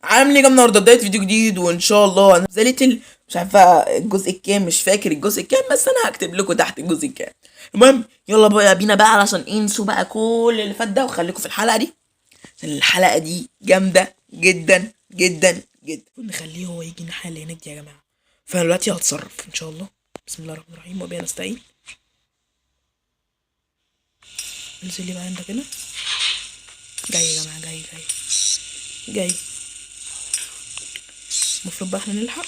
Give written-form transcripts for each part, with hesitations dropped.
عامل ايه النهارده؟ بداية فيديو جديد وان شاء الله انا The Little، مش عارفه الجزء الكام، مش فاكر الجزء الكام، بس انا هكتب لكم تحت الجزء الكام. المهم يلا بقى بينا بقى علشان انسوا بقى كل اللي فات ده وخليكم في الحلقة دي، عشان الحلقة دي جامدة جدا جدا جدا. نخليه هو يجي الناحية اللي هناك دي يا جماعة. فانا دلوقتي هتصرف ان شاء الله. بسم الله الرحمن الرحيم وبه نستعين. انزل لي بقى انت كده. جاي يا جماعة، جاي جاي جاي. المفروض بقى احنا نلحق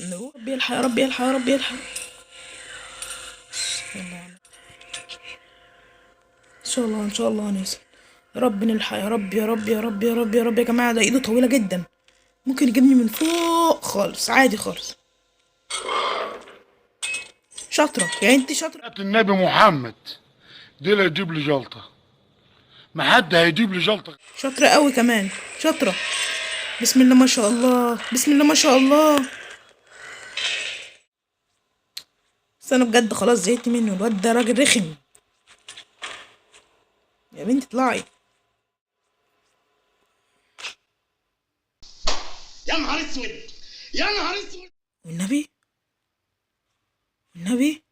نروح. ربي يلحق يا رب، يلحق يا رب، يلحق. يلا يلا ان شاء الله، ان شاء الله هنوصل. يا رب نلحق، يا رب يا رب يا رب يا رب يا رب. يا جماعة ده ايده طويلة جدا، ممكن يجيبني من فوق خالص عادي خالص. شاطرة يعني، انت شاطرة. النبي محمد دي لا يجيب لي جلطة، ما حد هيجيب لي جلطة. شاطرة قوي كمان، شاطرة. بسم الله ما شاء الله، بسم الله ما شاء الله. بس انا بجد خلاص زهقت منه، الواد ده راجل رخم. يا بنتي اطلعي. يا نهار اسود، يا نهار اسود. والنبي والنبي.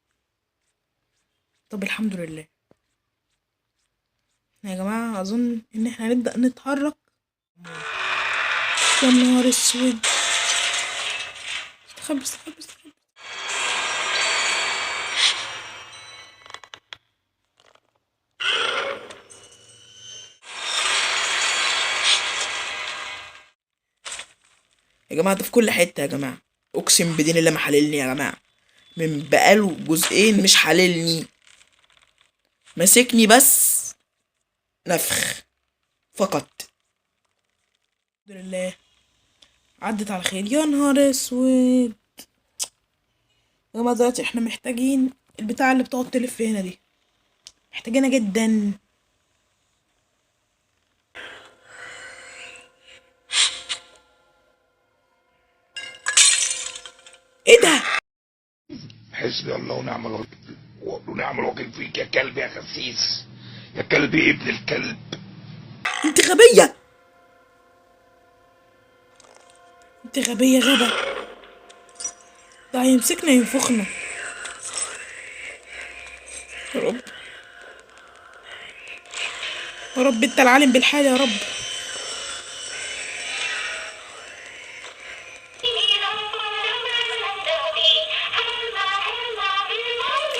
طب الحمد لله يا جماعة، اظن ان احنا هنبدأ نتحرك. يا نهار اسود، استخبي استخبي استخبي. يا جماعة ده في كل حتة يا جماعة، اقسم بدين الله ما حللني يا جماعة، من بقاله جزئين مش حللني، ماسكني بس نفخ فقط. الحمد لله عدت على خير. يا نهار اسود يا جماعة، دلوقتي احنا محتاجين البتاعة اللي بتقعد تلف هنا دي، محتاجينها جدا. ايه ده؟ حسبي الله ونعم الوكيل، ونعم الوكيل فيك يا كلب يا خسيس، يا كلب يا ابن الكلب. انت غبية، انت غبية غبا. ده هيمسكنا ينفخنا. يا رب يا رب، انت العالم بالحال يا رب.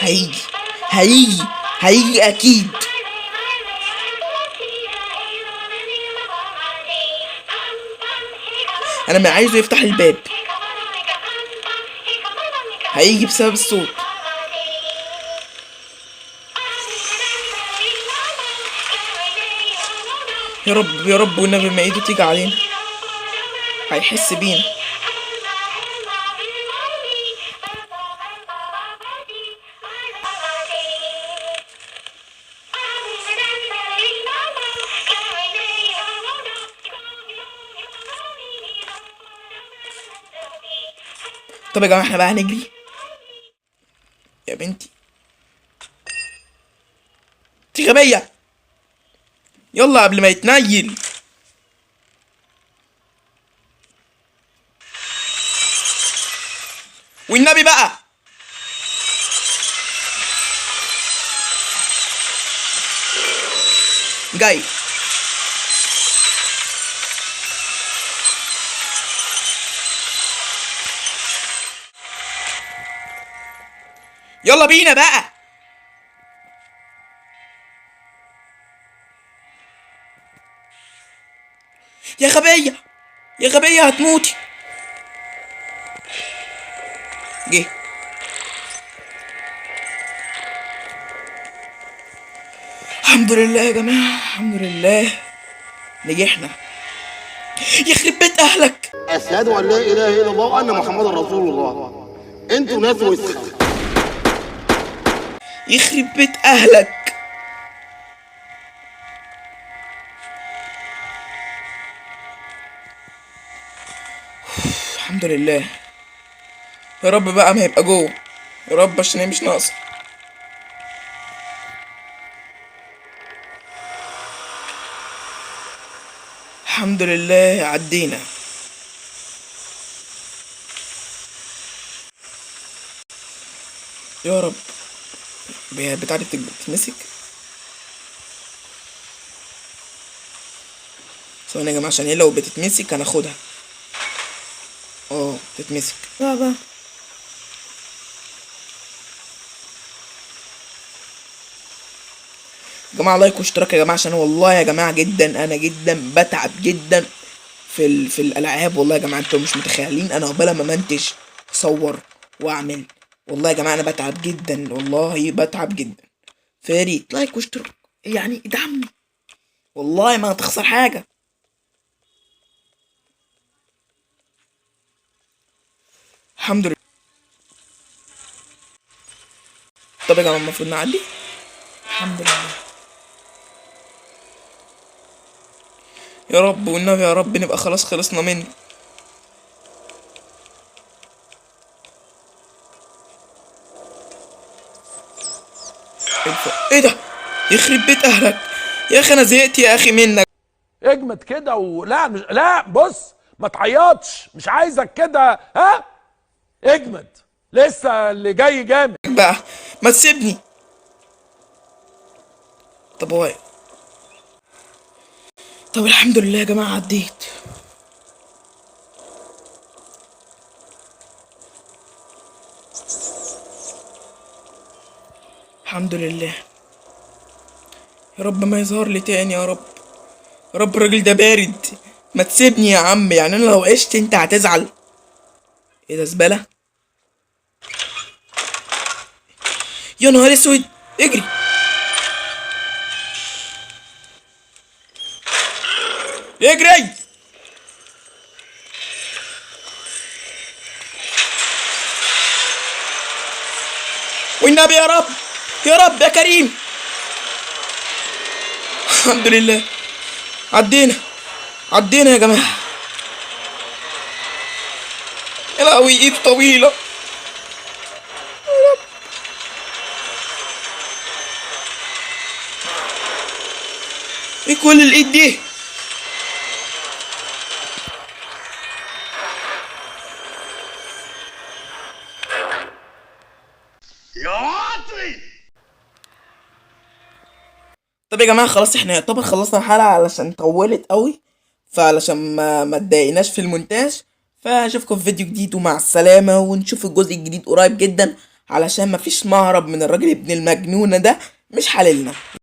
هيجي هيجي هيجي اكيد. انا ما عايزه يفتح الباب، هيجي بسبب الصوت. يا رب يا رب والنبي ما ايده تيجي علينا، هيحس بينا. طب يا جماعة احنا بقى هنجري. يا بنتي انتي غبية، يلا قبل ما يتنيل. والنبي بقى جاي. يلا بينا بقى. يا غبية يا غبية هتموتي. جه. الحمد لله يا جماعة، الحمد لله نجحنا. يخرب بيت أهلك. اشهد ان لا اله الا الله وان محمدا رسول الله. انتوا ناس وسخة. يخرب بيت أهلك. الحمد لله يا رب بقى ما يبقى جوه يا رب، عشان هي مش ناقصه. الحمد لله عدينا. يا رب بتاعتي بتتمسك. ثواني يا جماعة، عشان ايه لو بتتمسك هناخدها. اه بتتمسك بابا. يا جماعة like واشتراك يا جماعة، عشان والله يا جماعة جدا انا جدا بتعب جدا في الالعاب. والله يا جماعة انتوا مش متخيلين انا عقبال ما منتج اصور واعمل، والله يا جماعة انا بتعب جدا، والله بتعب جدا. فيا ريت like واشتراك، يعني ادعمني والله ما هتخسر حاجة. الحمد لله. طب يا جماعة المفروض نعدي. الحمد لله يا رب، والنبي يا رب نبقى خلاص خلصنا منه. ايه ده؟ يخرب بيت اهلك يا اخي، انا زهقت يا اخي منك. اجمد كده ولا مش... لا بص ما تعيطش، مش عايزك كده، ها اجمد، لسه اللي جاي جامد بقى، ما تسيبني. طب هو، طب الحمد لله يا جماعة عديت. الحمد لله. يا رب ما يظهر لي تاني يا رب. يا رب الراجل ده بارد، ما تسيبني يا عم. يعني انا لو عشت انت هتزعل. ايه ده زبالة؟ يا نهار اسود، اجري اجري. والنبي يا رب، يا رب يا كريم. الحمد لله عدينا، عدينا يا جماعة. يا لهوي ايده طويلة. يا رب. ايه كل الايد دي؟ يا واطي. طب يا جماعة خلاص احنا يعتبر خلصنا الحلقة، علشان طولت قوي، فعلشان ما تضايقناش في المونتاج. فاشوفكم في فيديو جديد ومع السلامة، ونشوف الجزء الجديد قريب جدا، علشان مفيش مهرب من الراجل ابن المجنونة ده، مش حللنا.